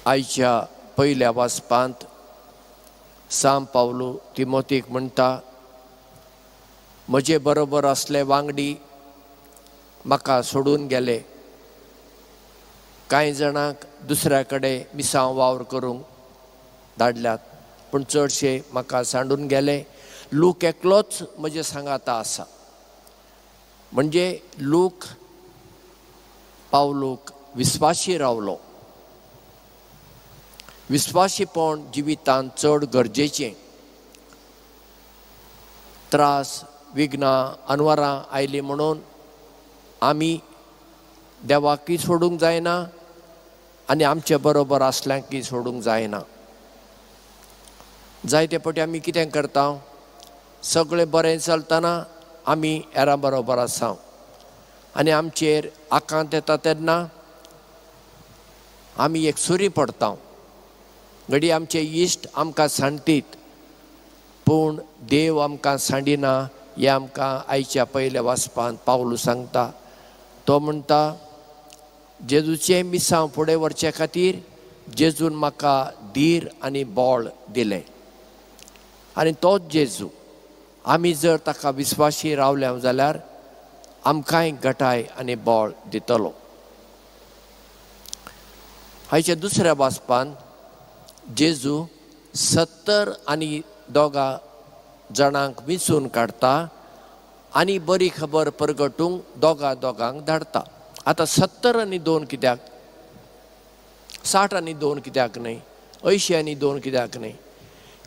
आयच्या पयल्या वाचपांत सांत पावलू तिमोतीक म्हणटा, म्हजे बरोबर आसले वांगडी म्हाका सोडून गेले, कांय जाणांक दुसऱ्या कडेन मिसांव वावर करूंक धाडल्यात, पूण चडशे म्हाका सांडून गेले. लूक एकलोच म्हजे सांगाता आसा. म्हणजे लूक पावलूक विस्वाशी रावलो. विस्वाशीपण जिवितांत चड गरजेचें. त्रास, विघ्नां, अनवरां आयलीं म्हणून आमी देवाकय सोडूंक जायना आनी आमचे बरोबर आसल्यांकय सोडूंक जायना. जायते फावटी आमी कितें करता, सगळें बरें चलतना आमी हेरां बरोबर आसा आनी आमचेर आकांत येता तेन्ना आमी एक सुरी पडटा. घडये आमचे इश्ट आमकां सांडटीत, पूण देव आमकां सांडिना हें आमकां आयच्या पयल्या वाचपांत पावलू सांगता. तो म्हणटा, जेजूचें मिसांव फुडें व्हरचे खातीर जेजून म्हाका धीर आनी बळ दिलें. आनी तोच जेजू आमी जर ताका विस्वाशी रावल्या जाल्यार आमकांय घटाय आनी बळ दितलो. आयच्या दुसऱ्या वाचपान जेजू 72 जाणांक विंचून काडटा आनी बरी खबर परगटूंक दोगा दोगांक धाडटा. आतां 72 कित्याक, 60 कित्याक न्हय, 80 कित्याक न्हय?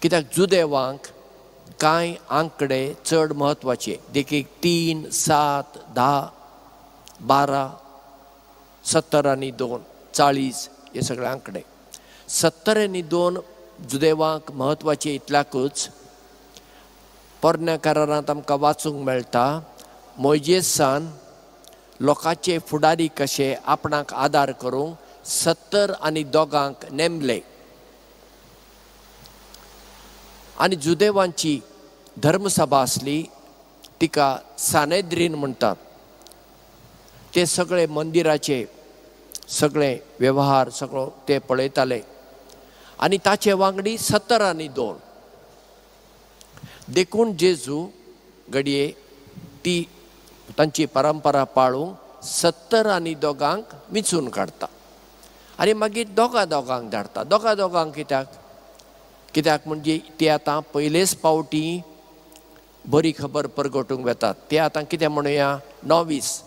कित्याक जुदेवांक कांय आंकडे चड म्हत्वाचे, देखीक 3, 7, 10, 12, 72, 40 हे सगळे आंकडे. 72 जुदेवांक म्हत्वाचे इतल्याकूच पोरण्या करारांत आमकां वाचूंक मेळटा, मोयजेसान लोकांचे फुडारी कशे आपणाक आदार करूंक 72 नेमले. आनी जुदेवांची धर्मसभा आसली तिका सानेद्रीन म्हणटात. ते सगळे मंदिराचे सगळे वेव्हार सगळो ते पळयताले आनी ताचे वांगडी 72. देखून जेजू घडये ती तांची परंपरा पाळूंक 72 विंचून काडटा आनी मागीर दोगा दोगांक धाडटा. दोगा दोगांक कित्याक? कित्याक म्हणजे ते आतां पयलेच पावटी बरी खबर परगटूंक वेतात. ते आतां कितें म्हणुया, नॉवीस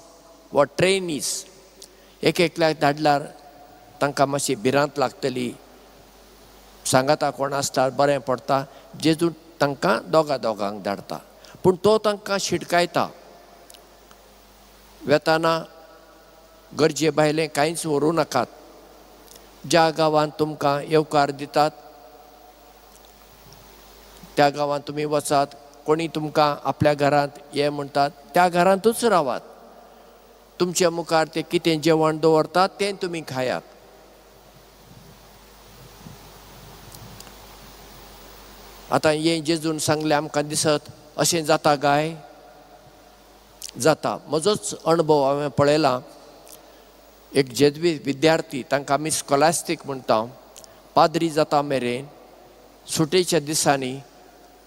वा ट्रेनीस. एक एकल्याक धाडल्यार तांकां मातशी भिरांत लागतली, सांगाता कोण आसता बरें पडटा. जेजू तांकां दोगा दोगांक धाडटा, पूण तो तांकां शिटकायता, वेताना गरजे भायलें कांयच व्हरूं नाकात. ज्या गांवांत तुमकां येवकार दितात त्या गांवांत तुमी वचात, कोणी तुमकां आपल्या घरांत ये म्हणटात त्या घरांतूच रावात, तुमच्या मुखार ते कितें जेवण दवरतात तें तुमी खायात. आतां हें जेजून सांगलें आमकां दिसत अशें जाता काय? जाता. म्हजोच अणभव हांवें पळयला. एक जेजवी विद्यार्थी, तांकां आमी स्कॉलास्टीक म्हणटा, पाद्री जाता मेरेन सुटयेच्या दिसांनी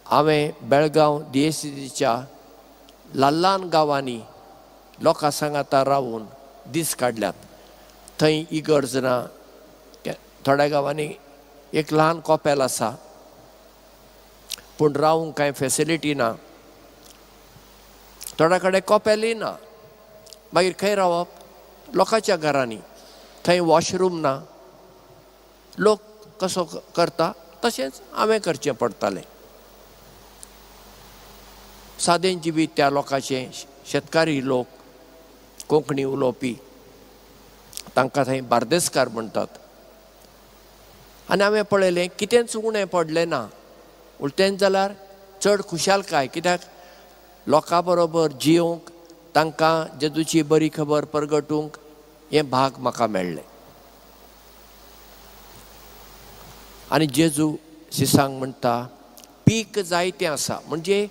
हांवें बेळगांव DSCच्या ल्हान ल्हान गांवांनी लोकां सांगाता रावून दीस काडल्यात. थंय इगर्ज ना, थोड्या गांवांनी एक ल्हान कॉपेल आसा, पूण रावूंक कांय फेसिलिटी ना, थोड्या कडेन कॉपेलय ना. मागीर खंय रावप? लोकांच्या घरांनी. थंय वॉशरूम ना, लोक कसो करता तशेंच हांवें करचें पडटालें. सादें जिवीत त्या लोकांचें, शेतकारी लोक, कोंकणी उलोवपी, तांकां थंय बार्देसकार म्हणटात. आनी हांवें पळयलें कितेंच उणें पडलें ना, उलटेंच जाल्यार चड खुशालकाय. कित्याक लोकां बरोबर जियोंक, तांकां जेजूची बरी खबर परगटूंक हें भाग म्हाका मेळ्ळें. आनी जेजू शिसांक म्हणटा, पीक जायतें आसा, म्हणजे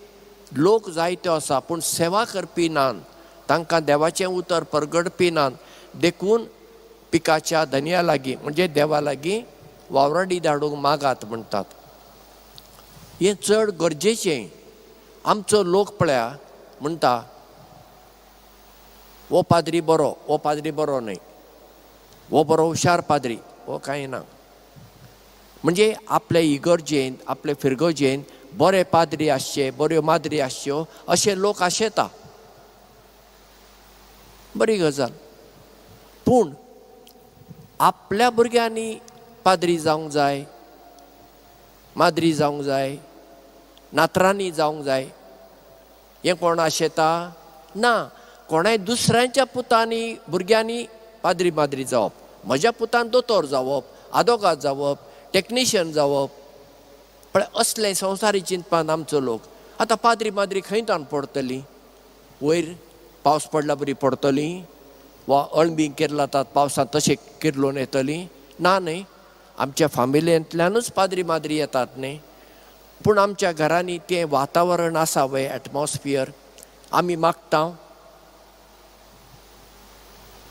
लोक जायते आसा, पूण सेवा करपी नात, तांकां देवाचें उतर परगटपी नात, देखून पिकाच्या धनया लागीं म्हणजे देवा लागीं वावराडी धाडूंक मागात म्हणटात. हें चड गरजेचें. आमचो लोक पळया म्हणटा, हो पाद्री बरो, हो पाद्री बरो न्हय, हो बरो हुशार पाद्री, हो कांय ना. म्हणजे आपले इगर्जेन, आपले फिरगर्जेन बरे पाद्री आसचे, बऱ्यो माद्री आसच्यो अशें लोक आशेता. बरी गजाल. पूण आपल्या भुरग्यांनी पाद्री जावंक जाय, माद्री जावंक जाय, नातरांनी जावंक जाय, हें कोण आशेता ना. कोणाय दुसऱ्यांच्या पुतांनी भुरग्यांनी पाद्री माद्री जावप, म्हज्या पुतान दोतोर जावप, आदोगाद जावप, टॅक्निशियन जावप, पळय असले संवसारी चिंतपान आमचो लोक. आतां पाद्री माद्री खंय ताण पडटली? वयर पावस पडला बरी पडटली वा अळमी केरलातात पावसांत तशें किरलोन येतली ना न्हय. आमच्या फामिलेंतल्यानूच पाद्री माद्री येतात न्हय. पूण आमच्या घरांनी तें वातावरण आसा वय, एटमॉस्फियर आमी मागता.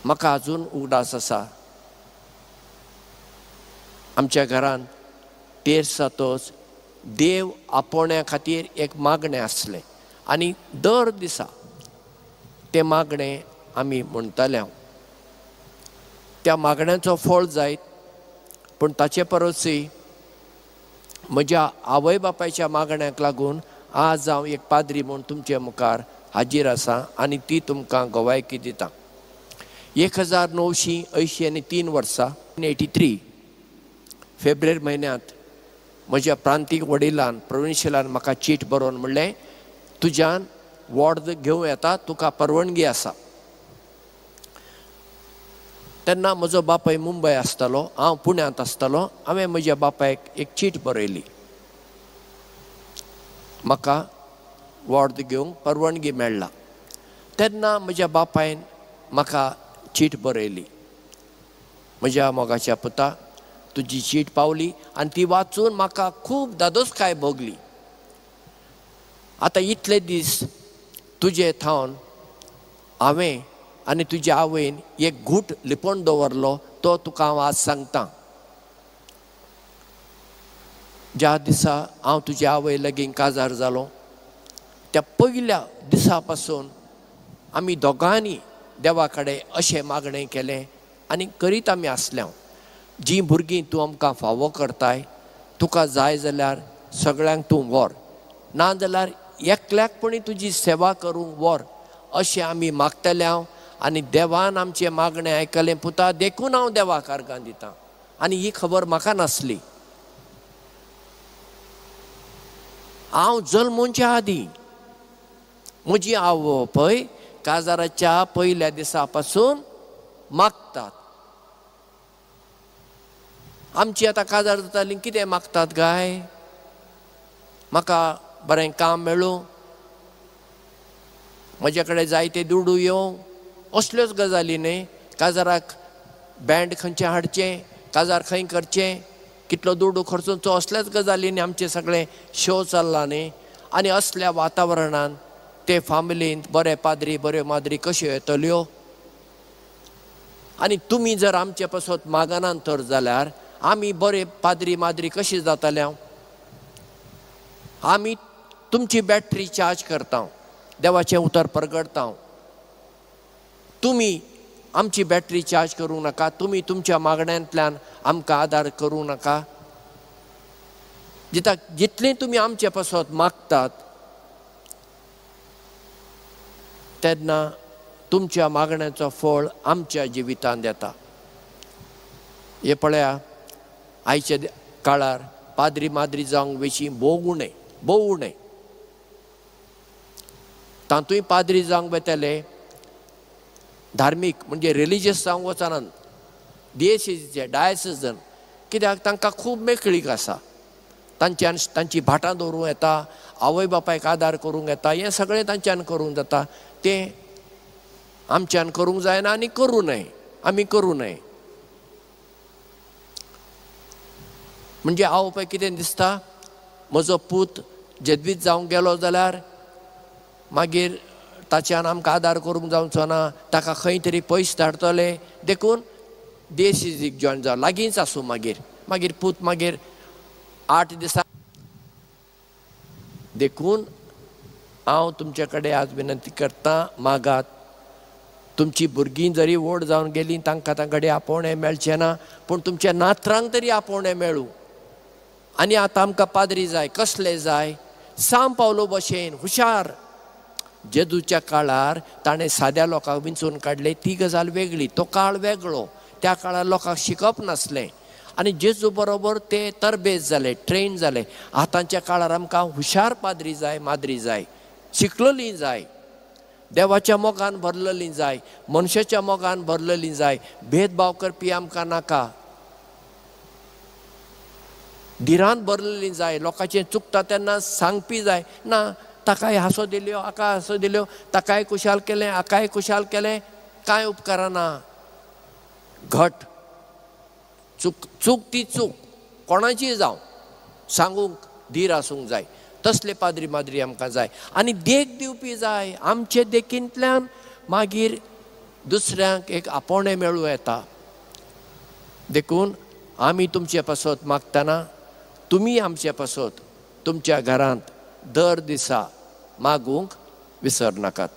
म्हाका आजून उगडास आसा, आमच्या घरान तेर्स जातच देव आपोवण्या खातीर एक मागणें आसलें आनी दर दिसा तें मागणें आमी म्हणटाले. त्या मागण्याचो फळ जायत, पूण ताचे परसूय म्हज्या आवय बापायच्या मागण्याक लागून आज हांव एक पाद्री म्हूण तुमचे मुखार हाजीर आसा आनी ती तुमकां गवायकी दिता. 1983 वर्सा 83 फेब्रुवारी म्हयन्यांत म्हज्या प्रांतीक वडिलान, प्रोविन्शियलान म्हाका चीट बरोवन म्हणलें, तुज्यान वॉर्द घेवं येता, तुका परवानगी आसा. तेन्ना म्हजो बापाय मुंबय आसतालो, हांव पुण्यांत आसतालो. हांवें म्हज्या बापायक एक चीट बरयली, म्हाका वॉर्द घेवंक परवानगी मेळ्ळा. तेन्ना म्हज्या बापायन म्हाका चीट बरयली, म्हज्या मोगाच्या पुता, तुजी चीट पावली आनी ती वाचून म्हाका खूब दादोसकाय भोगली. आतां इतले दीस तुजे थावन हांवें आनी तुज्या आवयन एक घूट लिपोवन दवरलो, तो तुका हांव आज सांगता. ज्या दिसा हांव तुज्या आवय लागीं काजार जालो त्या पयल्या दिसा पासून आमी दोगांनी देवा कडेन अशें मागणें केलें आनी करीत आमी आसले. जीं भुरगीं तूं आमकां फावो करताय, तुका जाय जाल्यार सगळ्यांक तूं व्हर, ना जाल्यार एकल्याक पणी तुजी सेवा करूंक व्हर अशें आमी मागतले हांव. आनी देवान आमचें मागणें आयकलें पुता, देखून हांव देवाक आर्गां दितां. आनी ही खबर म्हाका नासली. हांव जल्मोवच्या आदीं म्हजी आवय पय काजाराच्या पयल्या दिसा पासून मागतात. आमची आतां काजार जाताली, कितें मागतात काय? म्हाका बरें काम मेळूं, म्हजे कडेन जायते दुडू येवं, असल्योच गजाली न्हय. काजाराक बँड खंयचें हाडचें, काजार खंय करचें, कितलो दुडू खर्चुचो, असल्याच गजालींनी आमचें सगळें शो चल्ला न्हय. आनी असल्या वातावरणान ते फामिलींत बरे पाद्री बऱ्यो माद्री कश्यो येतल्यो? आनी तुमी जर आमचे पासत मागनात तर जाल्यार आमी बरे पाद्री माद्री कशी जातले? आमी तुमची बॅटरी चार्ज करता, देवाचें उतर परगडता. तुमी आमची बॅटरी चार्ज करूं नाका, तुमी तुमच्या मागण्यांतल्यान आमकां आदार करूं नाका. जितलें तुमी आमचे पासत मागतात तेन्ना तुमच्या मागण्याचो फळ आमच्या जिवितांत येता. हे पळया, आयच्या काळार पाद्री माद्री जावंक वेशी भोव उणें, भोव उणें. तातूंय पाद्री जावंक वेतले धार्मीक म्हणजे रिलिजियस जावंक वचनात, डिएसीचे डायसिजन, कित्याक तांकां खूब मेकळीक आसा. तांच्यान तांची भाटां दवरूं येता, आवय बापायक आदार करूंक येता, हें सगळें तांच्यान करूंक जाता. तें आमच्यान करूंक जायना आनी करूं नये, आमी करूं नये. म्हणजे आवय बापायक कितें दिसता, म्हजो पूत जेद्वीत जावंक गेलो जाल्यार मागीर ताच्यान आमकां आदार करूंक जावचो ना, ताका खंय तरी पयस धाडटले, देखून देसीजीक जॉयन जावं, लागींच आसूं मागीर. मागीर पूत मागीर 8 दिसां. देखून हांव तुमचे कडेन आज विनंती करता, मागात. तुमची भुरगीं जरी व्हड जावन गेलीं तांकां तांकडे आपोवणें मेळचें ना, पूण तुमच्या नातरांक तरी आपोवणें मेळूं. आनी आतां आमकां पाद्री जाय. कसले जाय? सांव पावलो भशेन हुशार. जेजूच्या काळार ताणें साद्या लोकांक विंचून काडले, ती गजाल वेगळी, तो काळ वेगळो. त्या काळार लोकांक शिकप नासलें आनी जेजू बरोबर ते तरबेज जाले, ट्रेन जाले. आतांच्या काळार आमकां हुशार पाद्री जाय, माद्री जाय, शिकलेलीं जाय, देवाच्या मोगान भरलेलीं जाय, मनशाच्या मोगान भरलेलीं जाय. भेदभाव करपी आमकां नाका. धिरान भरलेलीं जाय, लोकांचें चुकता तेन्ना सांगपी जाय. ना ताकाय हांसो दिल्यो, हाका हांसो दिल्यो, ताकाय खुशाल केलें, हाकाय खुशाल केलें, कांय उपकारना. घट चूक, चूक ती चूक, कोणाचीय जावं, सांगूंक धीर आसूंक जाय. तसले पाद्री माद्री आमकां जाय आनी देख दिवपी जाय. आमचे देखींतल्यान मागीर दुसऱ्यांक एक आपोवणें मेळूं येता. देखून आमी तुमचे पासत मागतना तुमी आमचे पासत तुमच्या घरांत दर दिसा मागूंक विसरनाकात.